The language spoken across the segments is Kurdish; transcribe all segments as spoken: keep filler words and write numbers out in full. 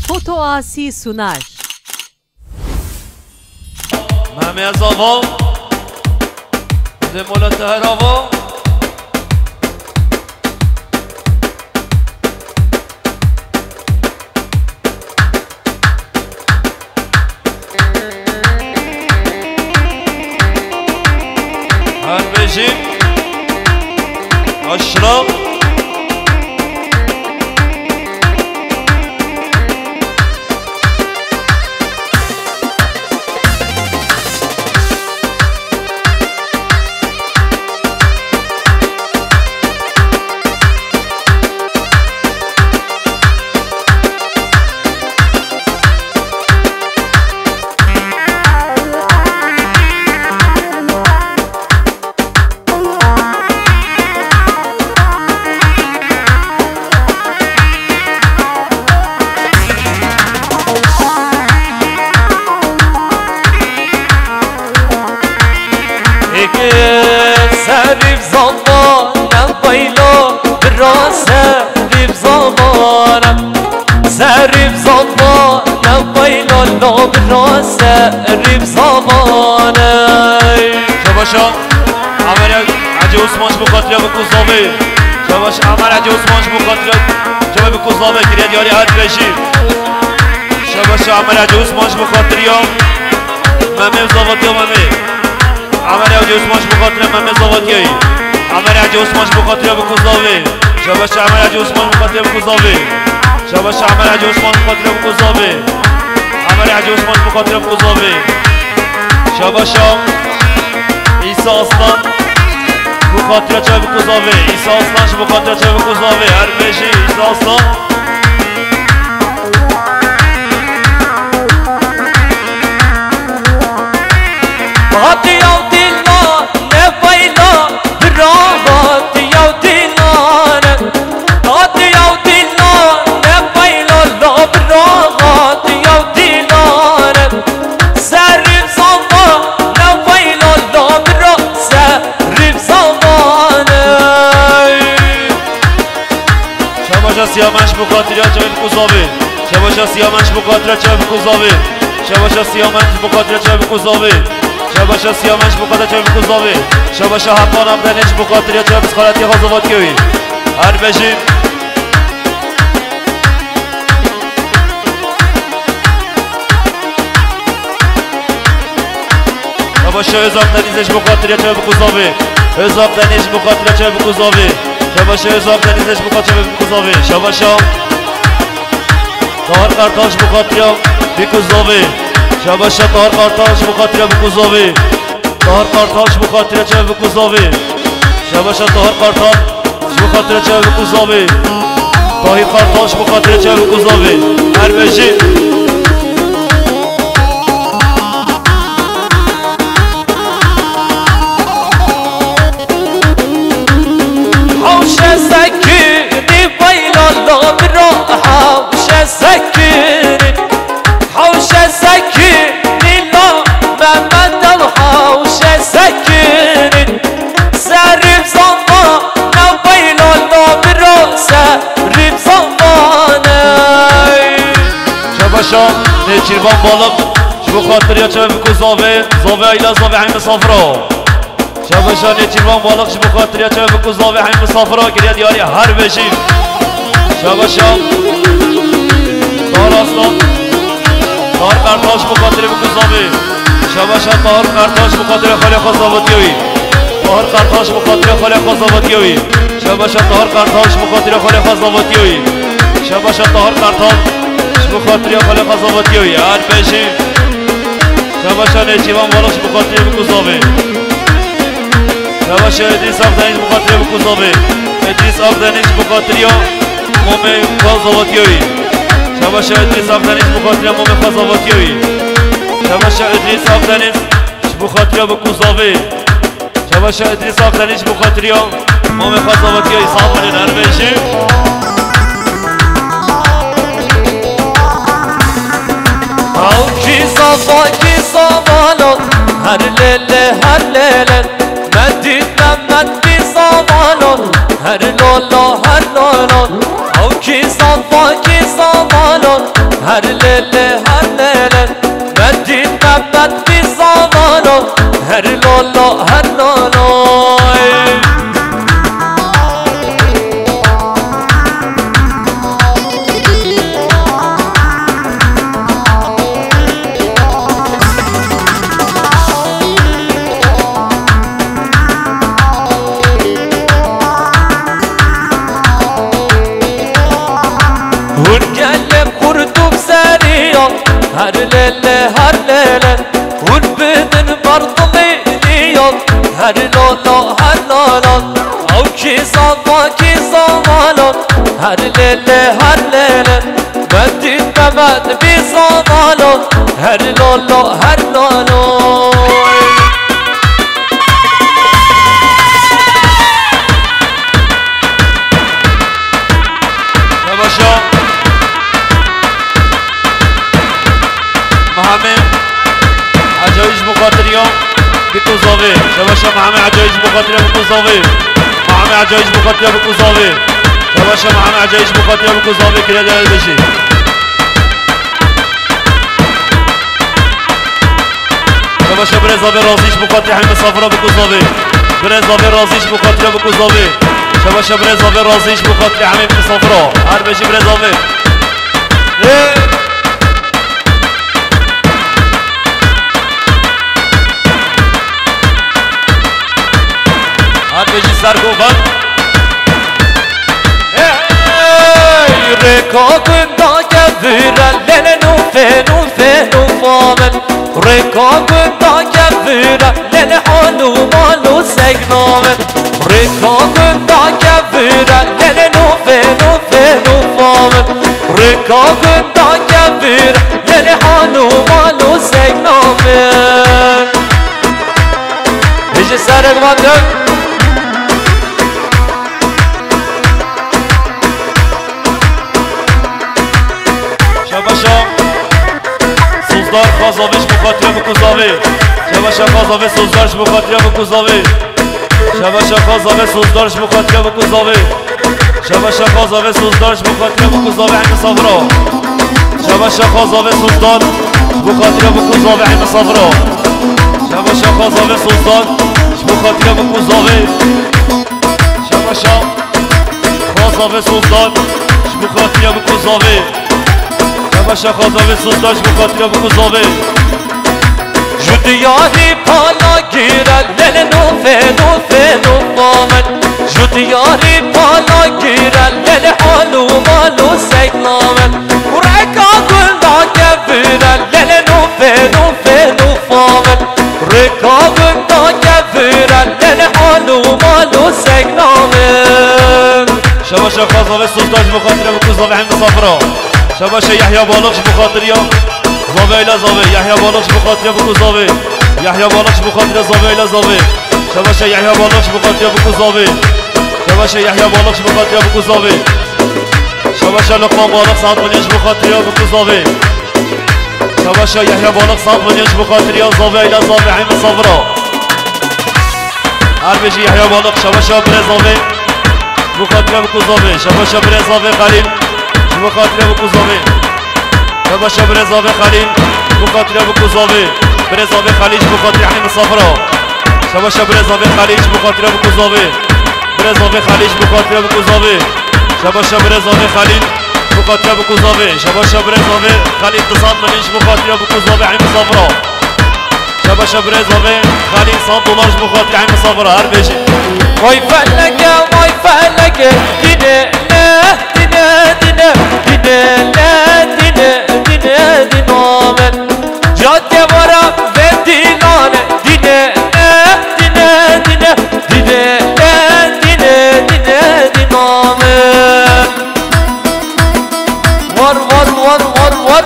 Foto Asi sunar. Mehmet Zava. Li Mola Teherava. Her bêjî. Aşra. Eke serî zamba ne peylo, bira serî zamana. Serî zamba ne peylo, lo bira serî zamana. Şabaşa. Amer Hacı Osman ji bo xatira Bikûzavê. Şabaş Amer Hacı Osman ji bo xatira Çavê Bikûzavê kiriye diyarî her bêjî. Şabaş Amer Hacı Osman ji bo xatiriya Memê û Zavatiya Memê. Amer Hacı Osman ji bo xatira Memê Zavatiyayî. Amer Hacı Osman ji bo xatira Bikûzavê. Şabaş Amer Hacı Osman ji bo xatira Bikûzavê. Şabaş Amer Hacı Osman ji bo xatira Bikûzavê. Amer Hacı Osman ji bo xatira Bikûzavê. Şabaşa. Îsa Aslan. Ji bo xatira Çavê Bikûzavê. Îsa Aslan ji bo xatira Çavê Bikûzavê. Her bêjî Îsa Aslan. Hatiya dîla ne peyla, bira hatiya dîla ne. Hatiya dîla ne peyla, la bira hatiya dîla ne. Serî zamba ne peyla, la bira serî zamba ne. Şabaşa Siyamen ji bo xatiriya Çavê Bikûzavê. Şabaşa Siyamen ji bo xatiriya Çavê Bikûzavê. Şabaşa Siyamen ji bo xatiriya Çavê Bikûzavê. Şabaşa Siyamen ji bo xatiriya Çavê Bikûzavê. Şabaşa Hepan Akdenê ji bo xatiriya Çavê Bikûzavê. Xalatî xwe Zavatiyayî. Her bêjî. Şabaşa Özak Denizê ji bo xatiriya Çavê Bikûzavê. Özak Deniz ji bo xatiriya Çavê Bikûzavê. Şabaşa Özak Denizê ji bo xatiriya Çavê Bikûzavê. Şabaşa Tahir Kartal ji bo xatiriya Bikûzavê. Şabaşa Tahir Kartal ji bo xatiriya Bikûzavê. Tahir Kartal ji bo xatiriya Çavê Bikûzavê. Şabaşa Tahir Kartal ji bo xatiriya Çavê Bikûzavê. Tahir Kartal ji bo xatiriya Çavê Bikûzavê. Her bêjî. Hewşe sekinî beyla la bira, hewşe sekinî. Hewşe sekinî la Mehmet ew hewşe sekinî. Serî zamba ne beyla la bira serî zamba ne. Şabaşa Nêçîrvan Balık ji bo xatiriya Çavê Bikûzavê, Zavê Eyla, Zavê Hemî Safra. Şabaşa Nêçîrvan Balık ji bo xatiriya Çavê Bikûzavê Hemî Safra kiriye diyarî her bêjî. Şabaşa Tahir Aslan. Tahir Kartal ji bo xatiriya Bikûzavê. Şabaşa Tahir Kartal ji bo xatiriya xalê xwe Zavatiyawî. Tahir Kartal ji bo xatiriya xalê xwe Zavatiyawî. Şabaşa Tahir Kartal ji bo xatiriya xalê xwe Zavatiyawî. Şabaşa Tahir Kartal ji bo xatiriya xalê xwe Zavatiyawî. Her bêjî. Şabaşa Nêçîrvan Balık ji bo xatiriya Bikûzavê. Şabaşa Îdrîs Akdeniz ji bo xatiriya Bikûzavê. Îdrîs Akdeniz ji bo xatiriya mamê xwe Zavatiyawî. Şabaşa Îdrîs Akdeniz ji bo xatiriya mamê xwe Zavatiyawî. Şabaşa Îdrîs Akdeniz ji bo xatiriya Bikûzavê. Şabaşa Îdrîs Akdeniz ji bo xatiriya mamê xwe Zavatiyayî, sax bibin, her bêjî. Ew kî zava, kî zavalo, her lêlê, her lêlê. Me dît Mehmet kî zavalo, her lolo, her lolo. Ew kî zava, kî zavalo, Her lele, her lele, Medîn Mehmet bî zavalo, her lolo, her loloy. Hûn gelê xurt û serî yo, her lele, her lele. Hûn bidin ber dilî yo, her lolo, her lolo. Ew kî zava, kî zavalo, her lele, her lele. Medîn Mehmet bî zavalo, her lolo, her lolo. Şabaşa. Mihamê Ecayî ji bo xatiriya Bikûzavê. Şabaşa Mihamê Ecayî ji bo xatiriya Bikûzavê. Mihamê Ecayî ji bo xatiriya Bikûzavê. Şabaşa Mihamê Ecayî ji bo xatiriya Bikûzavê kire de bêjî. Şabaşa birêzavê razî ji bo xatirê hemî misafira Bikûzavê. Birêzavê razî ji bo xatiriya Bikûzavê. Şabaşa birêzavê razî ji bo xatirê hemî misafira. Her bêjî birêzavê. Ê! Her bêjî ser govan. Hey! Rêka gunda kevire, lele nûfê, nûfê, nûfa min. Rêka gunda kevire, lele hal û mal û segna min. Rêka gunda kevire, lele nûfê, nûfê, nûfa min. Rêka gunda kevire, lele hal û mal û segna min. Bêje serek van dök. Şabaşa Sozdar Xazavê ji bo xatira Bikûzavê. Şabaşa Xazavê Sozdar ji bo xatira Bikûzavê. Şabaşa Xazavê Sozdar ji bo xatira Bikûzavê. Şabaşa Xazavê Sozdar ji bo xatira Bikûzavê hemî safra. Şabaşa Xazavê Sozdar ji bo xatira Bikûzavê hemî safra. Şabaşa Xazavê Sozdar ji bo xatira Bikûzavê. Şabaşa Xazavê Sozdar ji bo xatira Bikûzavê. Şabaşa Xazavê Sozdar ji bo xatira Bikûzavê. Ji diyarî pala gire, lele nûfê, nûfê, nûfa min. Ji diyarî pala gire, lele hal û mal û segna min. Rêka gunda kevire, lele nûfê, nûfê, nûfa min. Rêka gunda kevire, lele hal û mal û segna min. Şabaşa Xazavê Sozdar ji bo xatira Bikûzavê hemî safra. Şabaşa Yehya Balix ji bo xatiriya Zavê Eyla Zavê. Yehya Balix ji bo xatira Bikûzavê. Yehya Balix ji bo xatira Zavê Eyla Zavê. Şabaşa Yehya Balix ji bo xatira Bikûzavê. Şabaşa Yehya Balix ji bo xatira Bikûzavê. Şabaşa Lokman Balix sed milyon ji bo xatira Bikûzavê. Şabaşa Yehya Balix sed milyon ji bo xatiriya Zavê Eyla Zavê hemî safra. Her bêjî Yehya Balix, şabaşa birêzavê ji bo xatira Bikûzavê. Şabaşa birêzavê Xelîl ji bo xatira Bikûzavê. Şabaşa birêzavê Xelîl ji bo xatira Bikûzavê. Birêzavê Xelîl ji bo xatira hemî misafira. Şabaşa birêzavê Xelîl ji bo xatira Bikûzavê. Birêzavê Xelîl ji bo xatira Bikûzavê. Şabaşa birêzavê Xelîl ji bo xatira Bikûzavê. Şabaşa birêzavê Xelîl du sed milyon ji bo xatira Bikûzavê hemî misafira. Şabaşa birêzavê Xelîl sed dolar ji bo xatira hemî misafira. Her bêjî. Vay feleke, vay feleke, dine ne, dine, dine, dine ne, dine, dine, dine amen. Cadde vara ve dilane, dine ne, dine, dine, dine ne, dine, dine, dine amen. Var, var, var, var, var.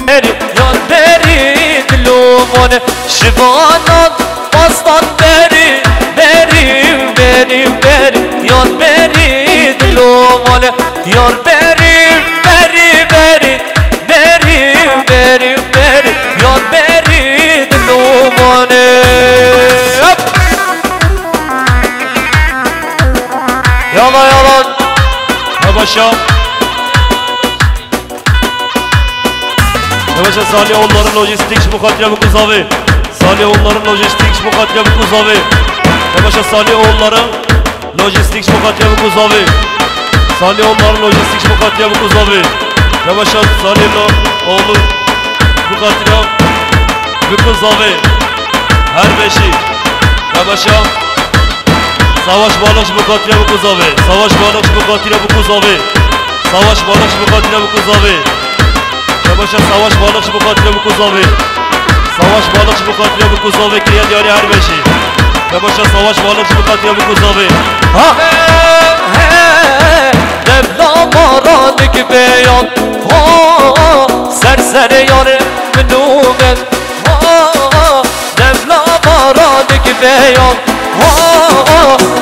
Berî, yar berî, dilûmon, şivanan, pastan berî, berî, berî, berî, yar berî, dilûmon, yar berî, berî, berî, berî, berî, berî, yar berî, dilûmon. Şebaşa Salih Onların Lojistik ji bo xatira Bikuzavê. Salih Onların Lojistik ji bo xatira Bikuzavê. Şebaşa Salih Onların Lojistik ji bo xatira Bikuzavê. Salih Onların Lojistik ji bo xatira Bikuzavê. Şebaşa Salih Lo-, Oğlu ji bo xatira Bikuzavê. Her beşî. Şebaşa Savaş Balık ji bo xatira Bikuzavê. Savaş Balık ji bo xatira Bikuzavê. Savaş Balık ji bo xatira Bikuzavê. Şebaşa Savaş Balık ji bo xatira Bikuzavê. Savaş Balık ji bo xatira Bikuzavê kiriye diyarî her beşî. Şebaşa Savaş Balık ji bo xatira Bikuzavê. Ha! He, he, devla maranik beyan. Ha, ser serê yarê min û min. Ha, devla maranik beyan. Ha,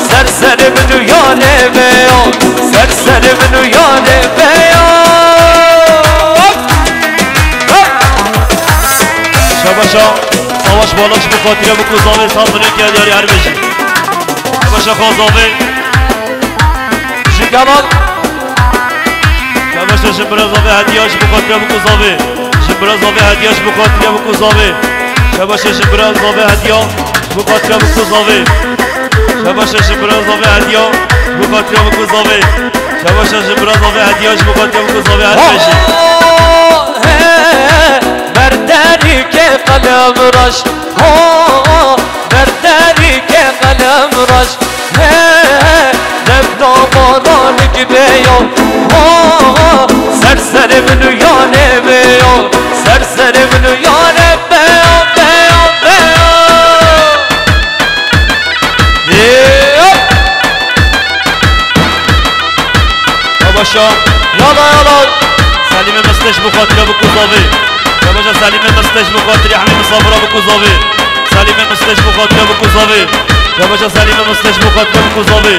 ser serê min û yarê beyan. Ser serê min û yarê beyan. Şebaşa Savaş Balık ji bo xatira Bikuzavê, saz milyon kiriye diyarî her beşî. Şebaşa Xazavê. Ji Kemal. Şebaşa Jimbira Zavê hediya ji bo xatira Bikuzavê. Jimbira Zavê hediya ji bo xatira Bikuzavê. Şebaşa Jimbira Zavê hediya ji bo xatira Bikuzavê. Şebaşa Jimbira Zavê hediya ji bo xatira Bikuzavê. Şebaşa Jimbira Zavê hediya ji bo xatira Bikuzavê her beşî. Ho, he, berderî ke qelem raş. Ho, berderî ke qelem raş. He, devla maranik beyo. Ha, ser serê min û yarê beyo. Ser serê min û yarê beyo, beyo, beyo. Hey! Şebaşa. Yala, yala. Selîmê Misteş bo xatira Bikuzavê. Şebaşa Selîmê Misteş bo xatira hemî misafira Bikuzavê. Selîmê Misteş bo xatira Bikuzavê. Şebaşa Selîmê Misteş bo xatira Bikuzavê.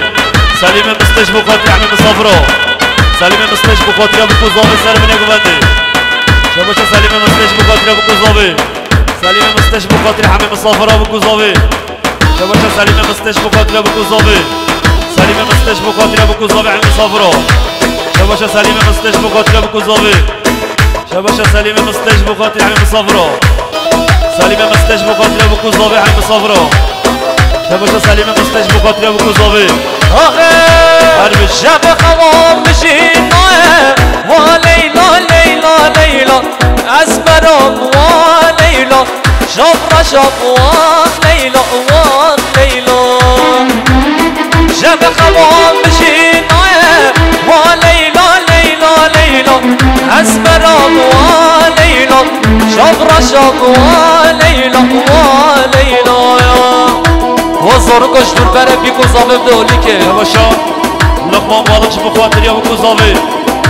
Selîmê Misteş bo xatira hemî misafira. Selîmê Misteş bo xatira Bikuzavê ser binê guvendê. Şebaşa Selîmê Misteş bo xatira Bikuzavê. Selîmê Misteş bo xatira hemî misafira Bikuzavê. Şebaşa Selîmê Misteş bo xatira Bikuzavê. Selîmê Misteş bo xatira Bikuzavê hemî misafira. Şebaşa Selîmê Misteş bo xatira Bikuzavê. Şebaşa Selîmê Misteş bo xatira hemî misafira. Selîmê Misteş bo xatira Bikuzavê hemî misafira. Şebaşa Selîmê Misteş bo xatira Bikuzavê. Axe, her bir şev xewa mijînaye. Wa Leyla, Leyla, Leyla. Ez beram wa Leyla. Şafra şaf wa Leyla, wa Leyla. Şev xewa mijînaye, wa Leyla, Leyla, Leyla. Ez beram wa Leyla. Şafra şaf wa Leyla, wa Leyla ya. Wa zor koş dur bere Bikuzavê de olike. Şebaşa Luqman Balık ji bo xatira Bikuzavê.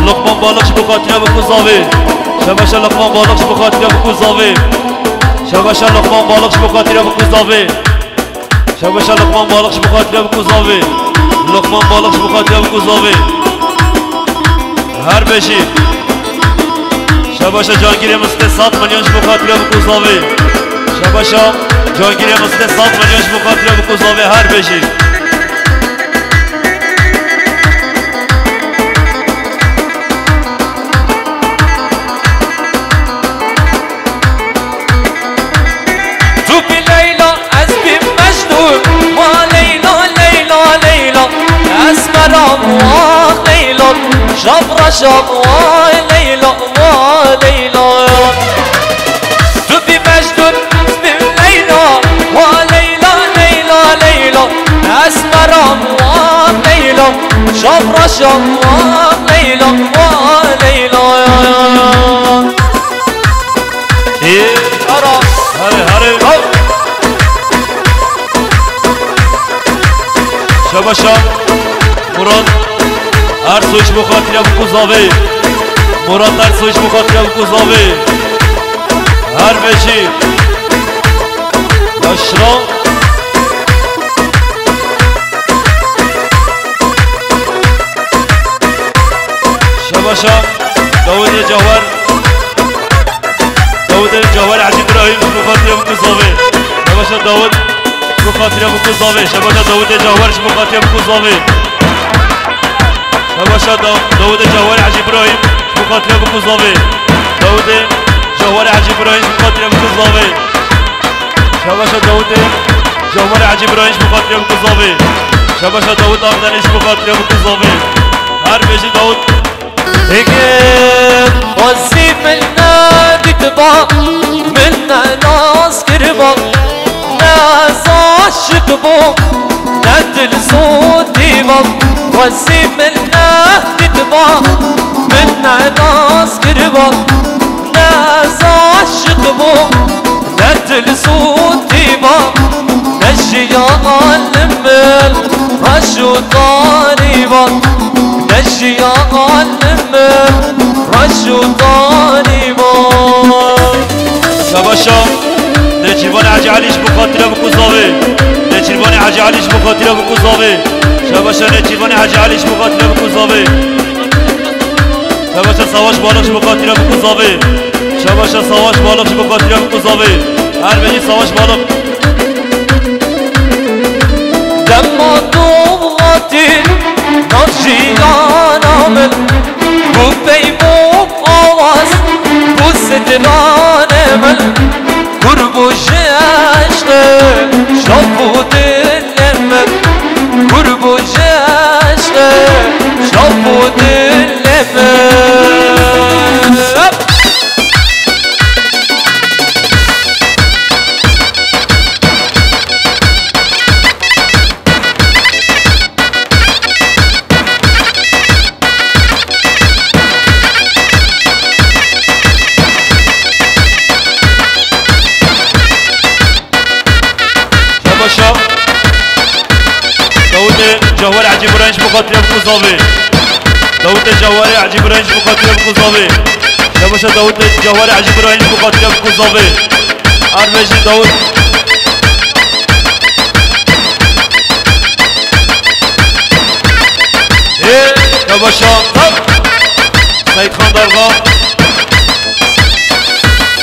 Luqman Balık ji bo xatira Bikuzavê. Şebaşa Luqman Balık ji bo xatira Bikuzavê. Şebaşa Luqman Balık ji bo xatira Bikuzavê. Şebaşa Luqman Balık ji bo xatira Bikuzavê. Luqman Balık ji bo xatira Bikuzavê. Her beşî. Şebaşa Cangirê Mistê sed milyon ji bo xatira Bikuzavê. Şebaşa Cangirê Mistê sed milyon ji bo xatira Bikuzavê her beşî. Tu bî Leyla, ez bîm Mecnûn. Wa Leyla, Leyla, Leyla. Ez beram wa Leyla. Şafra şaf wa Leyla, wa Leyla. Tu bî Mecnûn, ez bîm Leyla. Wa Leyla, Leyla, Leyla. Ez beram wa Leyla. Şafra şaf wa Leyla, wa Leyla. Ê, ara. Hare, hare. Şebaşa Murat Ersoy ji bo xatira Bikuzavê. Murat Ersoy ji bo xatira Bikuzavê. Her beşî. Başla. Şebaşa Dawidê Cawher. Dawidê Cawher Hecî Îbrahîm ji bo xatira Bikuzavê. Şebaşa Dawid ji bo xatira Bikuzavê. Şebaşa Dawidê Cawher ji bo xatira Bikuzavê. Şabaşa Daw-, Dawudê Cewherê Hecî Îbrahîm, ji bo xatirê Bikûzavê. Dawudê Cewherê Hecî Îbrahîm, ji bo xatirê Bikûzavê. Şabaşa Dawudê Cewherê Hecî Îbrahîm, ji bo xatirê Bikûzavê. Şabaşa Dawud Akdenî, ji bo xatirê Bikûzavê. Her bijî Dawud. Hêgê xwezî min nedîtiba, min ne nas kiriba, ne ez aşiq bûm, ne dilsotî bam. Xwezî min nedîtiba, min ne nas kiriba, ne ez aşiq bûm, ne dilsotî bam, ne jiyan min reş û tarî bam, ne jiyan min reş û tarî bam. Şabaşa Nêçîrvanê Hecî Elî, ji bo xatirê Bikûzavê. Nêçîrvanê Hecî Elî, ji bo xatirê Bikûzavê. Şabaşa Nêçîrvanê Hecî Elî, ji bo xatirê Bikûzavê. Şabaşa Savaş Balix, ji bo xatirê Bikûzavê. Şabaşa Savaş Balix, ji bo xatirê Bikûzavê. Her bijî Savaş Balix. Dema tu hatî nav jiyana min, bû peyv û awaz, bû stranê min, kûr bû ji eşqê şaf û dilê min, kûr bû ji eşqê şaf û dilê min. Şabaşa Dawudê Cewher Hecî Birenc, ji bo xatirê Bikûzavê. Dawudê Cewherê Hecî Birenc, ji bo xatirê Bikûzavê. Şabaşa Dawudê Cewherê Hecî Birenc, ji bo xatirê Bikûzavê. Her bijî Dawud. Ê, şabaşa. Seyîd Xan Darxa.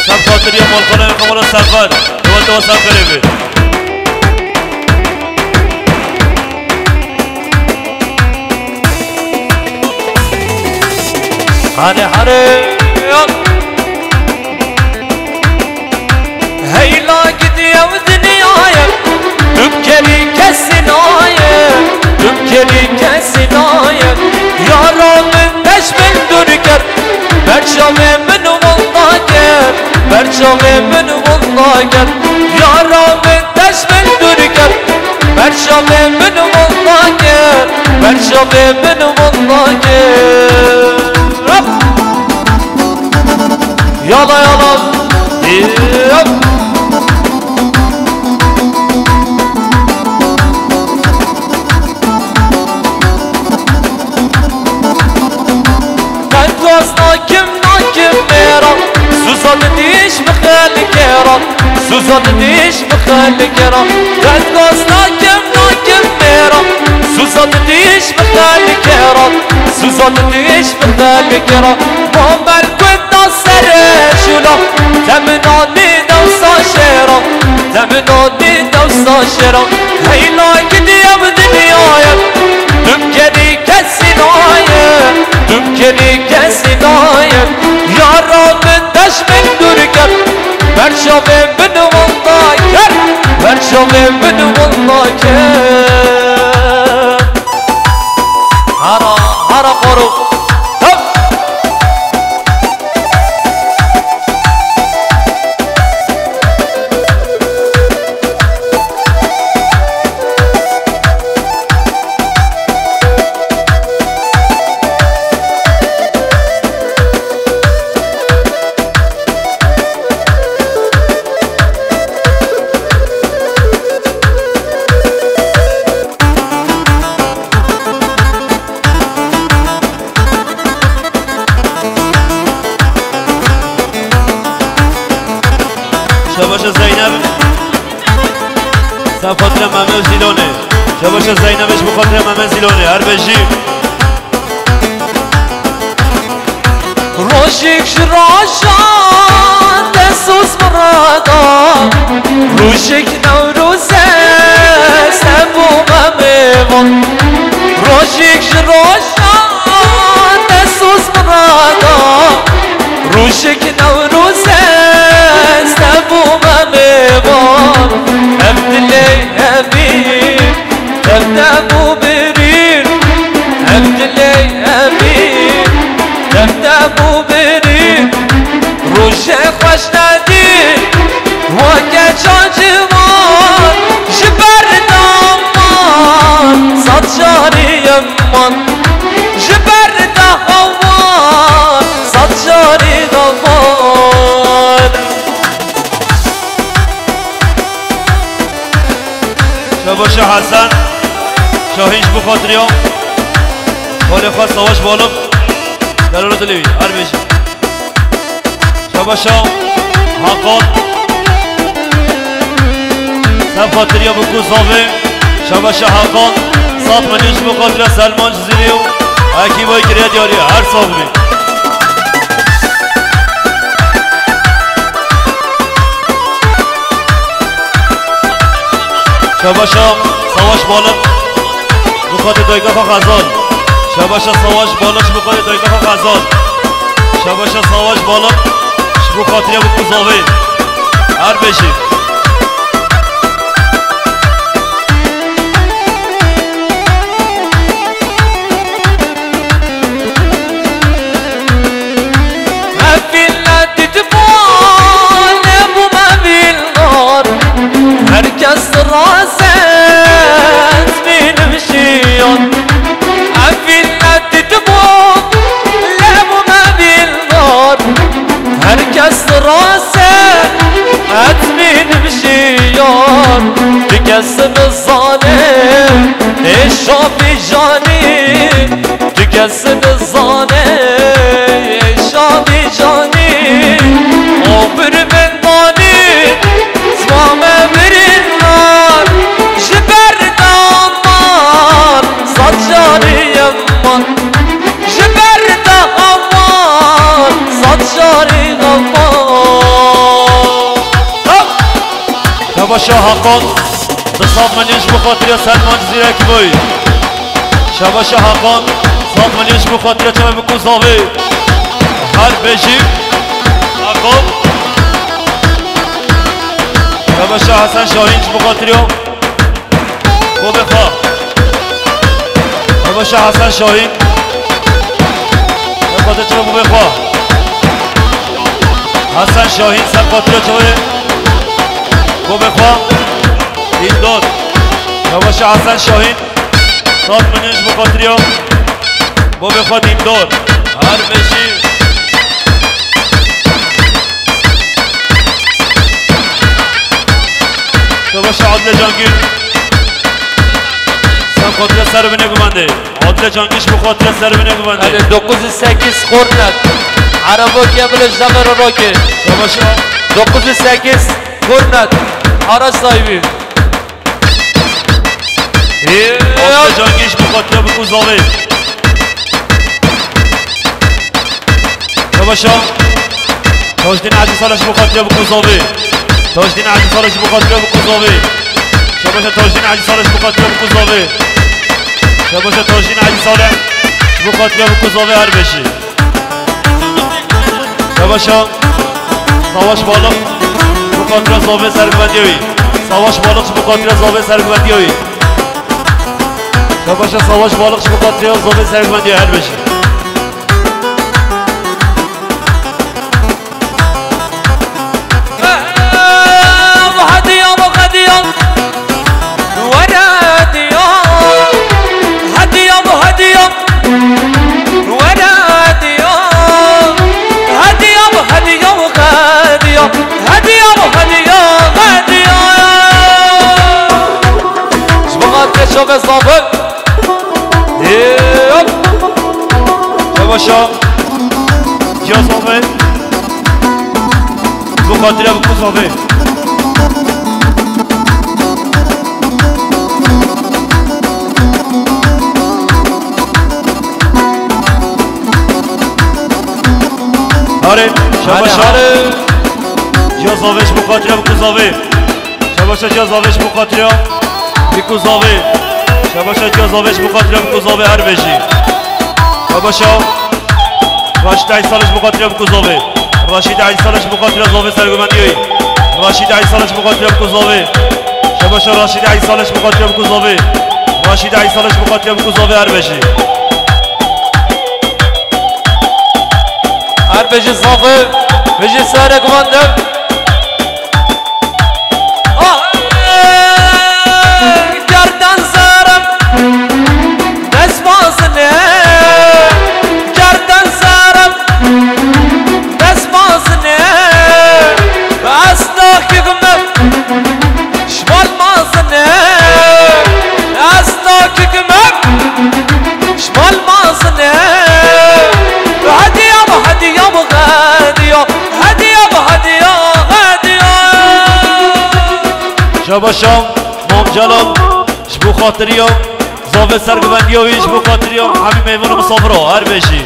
Ser xatirê malxaneyê xwe were Sefer. Dewa dewa Seferê be. Hane hane. Heyla gidiye ew dinyayê, tu bi kerî kesî nayê, tu bi kerî kesî nayê. Yara min deş min dûr kir, berçavê min wenda kir, berçavê min wenda kir. Yara min deş min dûr kir, berçavê min wenda kir, berçavê min wenda kir. Yala yala. Yap. Qet gaz nakim nakim mêra, suza didîş bi xelkê ra, suza didîş bi xelkê ra. Qet gaz nakim nakim mêra, suza didîş bi xelkê ra, suza didîş bi xelkê ra. Ma ber ku da serê şûla, te min anî dewsa şêra, te min anî dewsa şêra. Heyla gidiye bi dinyayê, tu bi kerî kesî nayê, tu bi kerî kesî nayê. Yara min deş min dûr kir, berçavê min wenda kir, berçavê min wenda kir. Hara, hara xaro. Hop! Şabaşa Zeynep. Ser xatirê Mehmet Zîlonê. Şabaşa Zeynep, ji bo xatirê Mehmet Zîlonê. Her bijî. Rojik ji rojan te soz mirada, rojik Newroze se bo me mêvan. Rojik ji rojan Şabaşa Hesen Şahîn ji bo xatiriya xalê xwe Savaş Balix, delala dilê wî, her bêjî. Şabaşa Hakan, ser xatiriya Bikû Zavê. Şabaşa Hakan, sed milyon ji bo xatiriya Selman Cizîrî û ekîba wî kiriye diyarî. Her sax bî. Şabaşa Savaş Balix, ji bo xatirê dayika xwe Xezal. Şabaşa Savaş Balix, ji bo xatirê dayika xwe Xezal. Şabaşa Savaş Balix, ji bo xatiriya Bikû Zavê. Her bêjî. Ev îllet ji bo nebûme vîlnar, her kes dirazet bînim jiyan. Ev îllet ji bo nebûme vîlnar, her kes dirazet bînim jiyan. Tu kes nizane êşa vîjanî. Tu kes nizane şavî canî, o bir bendanî, ziwa me birîndar, ji ber daman, sed carî eman, ji ber daman, sed carî eman. Şabaşa Hakan, di sed milyon ji bo xatiriya Selman Cizîrek boy. Şabaşa Hakan, sed milyon ji bo xatiriya çavê Bikû Zavê. Her bêjî Hakan. Şabaşa Hesen Şahîn ji bo xatiriya bobê xwe. Şabaşa Hesen Şahîn. Xatiriya çavê bobê xwe. Hesen Şahîn ser xatiriya çavê bobê xwe. Îmdad. Şabaşa Hesen Şahîn. Sed milyon ji bo xatiriya bobê xwe Îmdad. Her bêjî. Şabaşa Adile Cangî. Ser xatiriya Servinê gumandê. Adile Cangî ji bo xatiriya Servinê gumandê. Hadi dokuz yüz sekiz kornet. Araba ke bile javer roke. Şabaşa. Dokuz yüz sekiz kornet. Araç sahibi. Abdullah Can Genç bu katliamı Kuzovê. Şabaşa. Tajdin Hacı Saleş bu katliamı Kuzovê. Tajdin Hacı Saleş bu katliamı Kuzovê. Şabaşa Tajdin Hacı Saleş bu katliamı Kuzovê. Şabaşa Tajdin Hacı Saleş bu katliamı Kuzovê her beşi. Şabaşa Savaş Balık bu katliam Zovê sergivendiyê wî. Savaş Balık bu katliam Zovê sergivendiyê wî. Şabaşa Savaş Balık bu katliam Zovê sergivendiyê her beşi. Hediya bu hediya. Were hediya. Hediya bu hediya. Were hediya. Hediya bu hediya bu hediya. Hediya bu hediya hediya. Ji bo xatirê çavê Zovê. Hop. Şabaşa. Ciya Zovê. Bu xatire bu Zovê. Hare, şabaşa. Hare, hare. Ciya Zovê ji bo xatire bu Zovê. Şabaşa Ciya Zovê ji bo xatire bu Zovê. Şabaşa Ciya Zovê ji bo xatire bu Zovê her beşî. Şabaşa. Raşîd Eysal ji bo xatire Bikû Zovê. Raşîd Eysal ji bo xatire Zovê sergumendiyê. Raşîd Eysal ji bo xatire Bikû Zovê. Şabaşa Raşîd Eysal ji bo xatire Bikû Zovê. Raşîd Eysal ji bo xatire Bikû Zovê her beşî. Her beşî Zovê. Beşî serek van dev. Ah, gerdan zarim. Dest bazine, gerdan zarim. Dest bazine, asla hükmüm. Şmal mazine, Şabaşa Mam Celal, ji bo xatiriya zavê serguvendiya wî, ji bo xatiriya hemî mêvan û misafira, her bijî.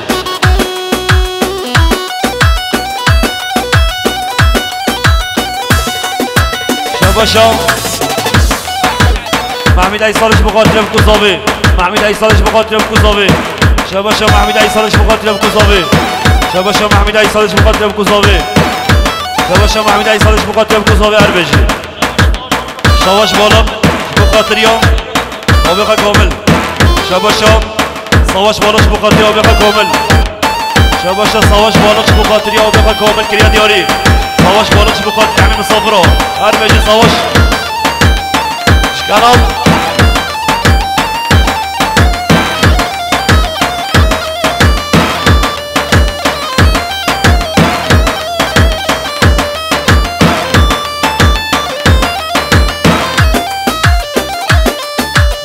Şabaşa Mehmîd Eysal, ji bo xatiriya Bikû zavê. Mehmîd Eysal, ji bo xatiriya Bikû zavê. Şabaşa Mehmîd Eysal, ji bo xatiriya Bikû zavê. Şabaşa Mehmîd Eysal, ji bo xatiriya Bikû zavê. Şabaşa Mehmîd Eysal, ji bo xatiriya Bikû zavê, her bijî. Savaş Balak, ji bo xatiriya avê xwe Kamil. Şabaşa Savaş Balak, ji bo xatiriya avê xwe Kamil. Şabaşa Savaş Balak, ji bo xatiriya avê xwe Kamil kiriye diyarî. Savaş Balak, ji bo xatiriya hemî misafira. Her bijî Savaş. Ji kanal.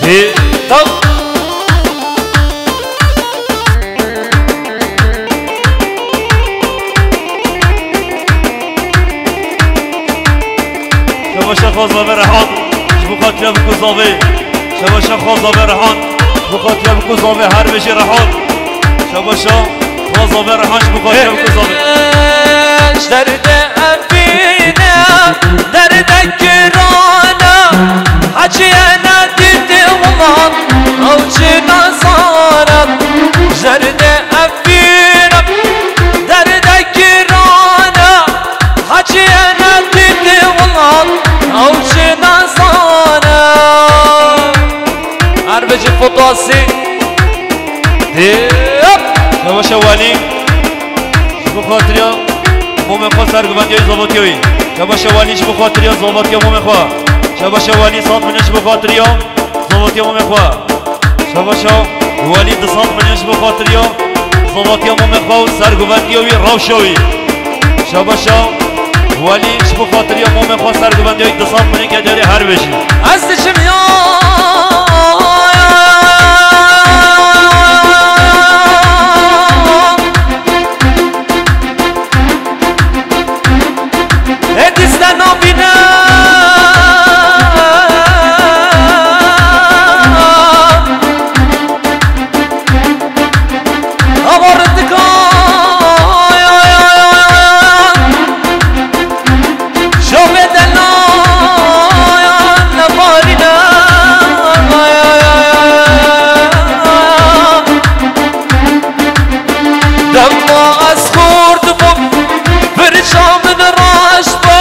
Hê, tam. Şabaşa xwe zavê Rehan, ji bo xatiriya Bikû zavê. Şabaşa xwe zavê Rehan, ji bo xatiriya Bikû zavê, her bijî Rehan. Şabaşa xwe zavê Rehan, ji bo xatiriya Bikû zavê. Ji derdê evîne, derdek girana, heciyê nedîtî wilan, ew çi nazana. Ji derdê evîne, derdek girana, heciyê nedîtî wilan, ew çi nazana. Her bijî Fotosî. Hop! Şabaşa Walî. Ji bo xatiriya momê xwe serguvendiya wî, zavatiya wî. Şabaşa Walî, ji bo xatiriya zavatiya momê xwe. Şabaşa Walî, sed milyon ji bo xatiriya zavatiya momê xwe. Şabaşa Walî, du sed milyon ji bo xatiriya zavatiya momê xwe û serguvendiya wî, rewşa wî. Şabaşa Walî, ji bo xatiriya momê xwe serguvendiya wî, du sed milyon ke diyarî, her bijî. Ez diçim ya. Ê dîste nabîne. Ava ridika. Şovê delayan nebarîne. Dema ez xurt bûm, birça min reş bû,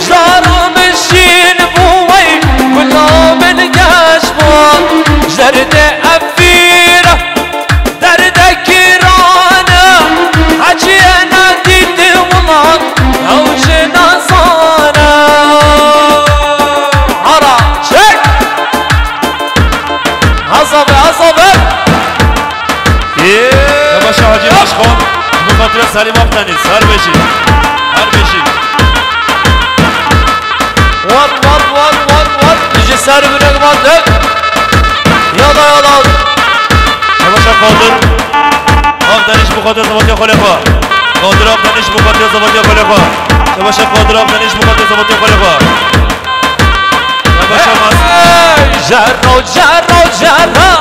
jara min şîn bû, wey gula min geş bû. Ji derdê evîra, derdek giran e, heciyê nedîtî wilan, ew jî nazane. Ara çek! Azabe, azabe! Yê! Yavaş Hacı Başkan, ji bo xatira Selim Akdeniz, her bijî, her bijî. Wan, wan, wan, wan, wan. Ji ser bine wan de. Yala, yala. Yavaş Qadir Akdeniz ji bo xatira zavatiya xwe lê xwe. Qadir Akdeniz ji bo xatira zavatiya xwe lê xwe. Yavaş Qadir Akdeniz ji bo xatira zavatiya xwe lê xwe. Yavaş Mas. Hey! Cerro, cerro, cerro.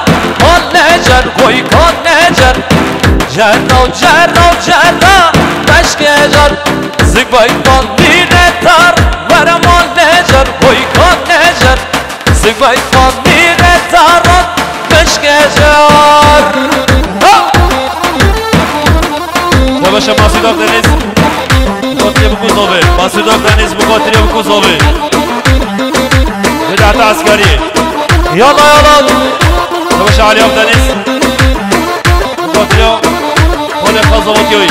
Kolle cer, koy kolle cer. Cerro, cerro, cerro. Beşke cer. Zıbay bandine tar. Vere malle cer, koy kolle cer. Sivay bandine tar. Beşke cer. Ha! Yavaş Masî Akdeniz. Xatirê Bikû zavê. Masî Akdeniz bi xatirê Bikû zavê. Bid'ata eskerî. Yala, yala. Yavaş Ali Akdeniz. Bi xatirê xalê xwe zavatiya wî.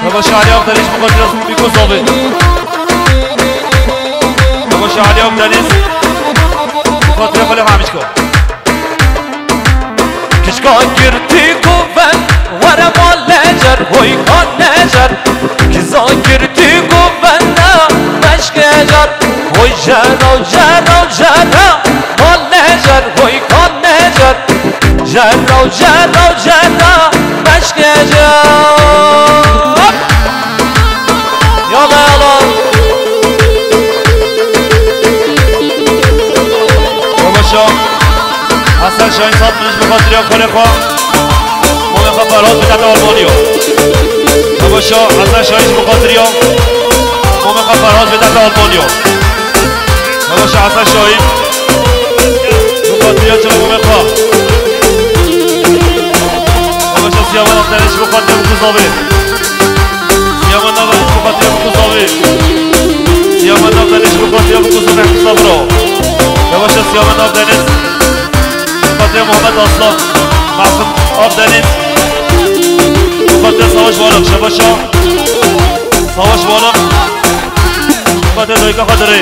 Yavaş Ali Akdeniz bi xatirê Bikû zavê. Yavaş Ali Akdeniz. Bi xatirê xalê xwe Amîçka. Kişka girtî guven, were male cer, hoy kan necer. Kiza girtî guven, beşke cer, hoy jera, jera, jera. Male cer, hoy kan necer. Jera, jera, jera. Beşke cer. Yala, yala. Şahin Satminiş bi xatiriya xwelê xwe. Mamê xwe Ferhat bidete Almanya. Savaşa Hasan Şahin ji bi xatiriya mamê xwe Ferhat bidete Almanya. Savaşa Hasan Şahin. Bi xatiriya çi mamê xwe. Savaşa Siyaman Akdeniz ji bi xatiriya bi kuzavê. Siyaman Akdeniz bi xatiriya bi kuzavê. Siyaman Akdeniz bi xatiriya bi kuzavê Mustafa. Savaşa Siyaman Akdeniz. Xatirê Muhammed Aslan, Mahsum Akdeniz. Xatirê Savaş Varlık, Şebaşa. Savaş Varlık. Xatirê dayika Xatirê.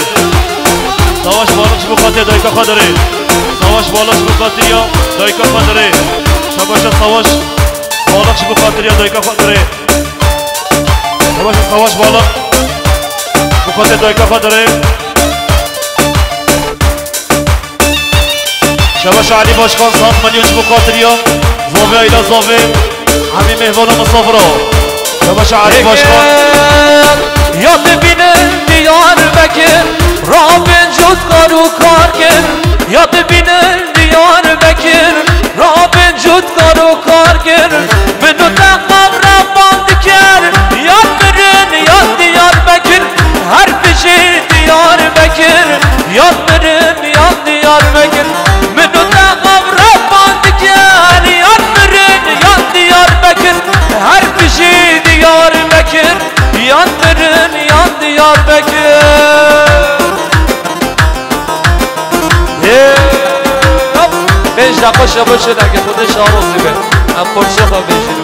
Savaş Varlık ji bo xatirê dayika Xatirê. Savaş Varlık ji bo xatiriya dayika Xatirê. Şebaşa Savaş Varlık ji bo xatiriya dayika Xatirê. Şebaşa Savaş Varlık. Bo xatirê dayika Xatirê. Şebaşa Elî Başkan, sed milyon ji bo xatiriya zavê, aîla zavê, hemî mêhvana misafira. Şebaşa Elî Başkan. Ya dibînin Diyarbekir, rabin cût kar û kar kir. Ya dibînin Diyarbekir, rabin cût kar û kar kir. Min û te xebre band kir, yad mirin, yad Diyarbekir. Her bijî Diyarbekir, yad mirin, yad Diyarbekir. Min û te xebre band kir, yad mirin, yad Diyarbekir. Her bijî Diyarbekir, yad mirin, yad Diyarbekir. Ê, pênc deqa şebaşê neke xwe de şarozî be. Em parçe xwe bêjin.